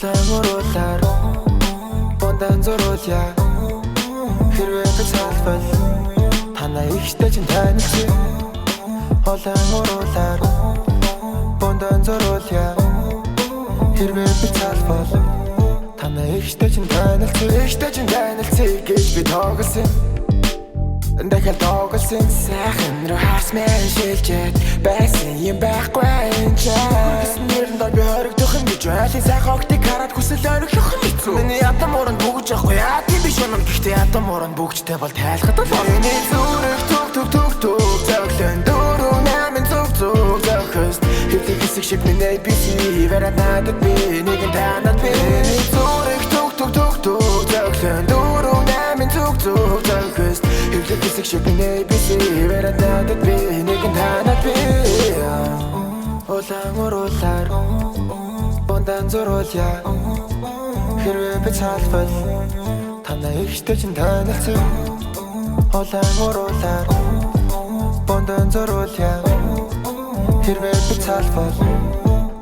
Улаан уруулаар бундан зуруулъя. Хэрвээ би цаалбал танай ихтэй чинь танилцъя. Улаан уруулаар бундан зуруулъя. Хэрвээ би цаалбал танай ихтэй чинь танилцъя. Ихтэй чинь танилцъя гэж би тоглосон. Дахиад тоглосон. Сайхан руу харсмэн шилжээд байсан юм байхгүй энэ ч. Хүргэсэн нэрэн дор би хоригдох юм гэж айлын сайхан охтыг хараад хүсэл орхих юм хэцүү. Миний ядам уранд бүгж явахгүй яа тийм биш юм. Гэхдээ ядам уранд бүгжтэй бол тайлхад бол. Миний зүрх түг түг түг түг зөглөн 4 8 зүг зүг зөхөс. Хэвлэг хэсэг шиг миний ABC вараад надад би нэгэн танад би. Миний зүрх түг түг түг түг зөглөн 4 8 зүг зүг зөхөс. Хэвлэг хэсэг шиг миний ABC вараад надад би нэгэн танад би. Улаан уруулаар бундан зуруулъя. Хэрвээ би цаалбал танай ихтэй чинь танилцъя. Улаан уруулаар бундан зуруулъя. Хэрвээ би цаалбал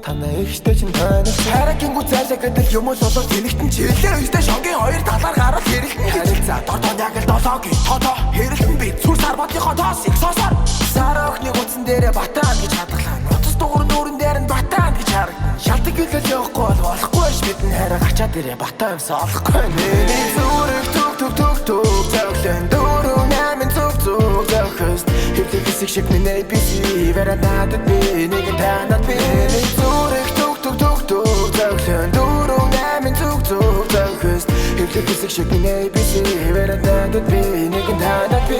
танай ихтэй чинь танилцъя. Харагингүү зайлаа гэдэл юм л болоод тэнэгтэн чиглэлээр өстэй шонгийн хоёр талаар гарал хэрэлтэн харилцаа дор дор яг л долоогийн тоо хэрэлтэн би зүр сар бодлынхоо тоосыг сосоор сар охины гүцэн дээрээ батаан гэж хадгалаа. Нутас дугуур нүүрэн дээр нь батаан гэж харагдан. Шалтаг гэлэл явахгүй бол болохгүй ш бид нь хараа гачаа дээрээ батаа юмсан олохгүй. Миний зүрх түг түг түг түг зөглөн 4 8 зүг зүг зөхөс. Хэвлэг хэсэг шиг миний ABC вараад надад би нэгэн танад би. Миний зүрх түг түг түг түг зөглөн 4 8 зүг зүг зөхөс. Хэвлэг хэсэг шиг миний ABC вараад надад би нэгэн танад би.